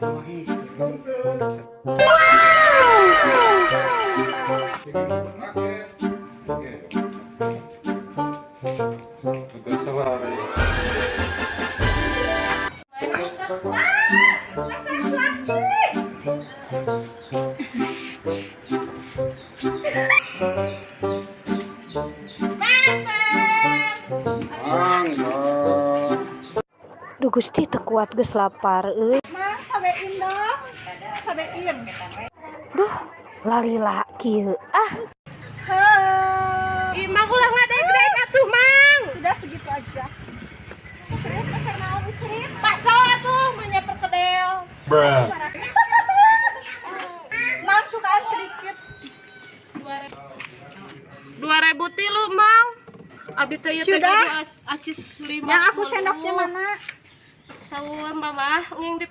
Mangga. Duh Gusti, teu kuat, geus lapar euy. Mang, sabein dong. Sabein. Duh, lalila kieu ah. Hei. Ih, Mang, ulah ngadeg-deg atuh, Mang. Sudah, segitu aja. Cerit, pasar naon, cerit. Bakso atuh, menya perkedel. Bruh. Mang, cukaan sedikit. 2003, Mang. Abi teh ieu teh Sudah. gaduh acis lima. Yang aku sendoknya mana? Saur, Mama, nging di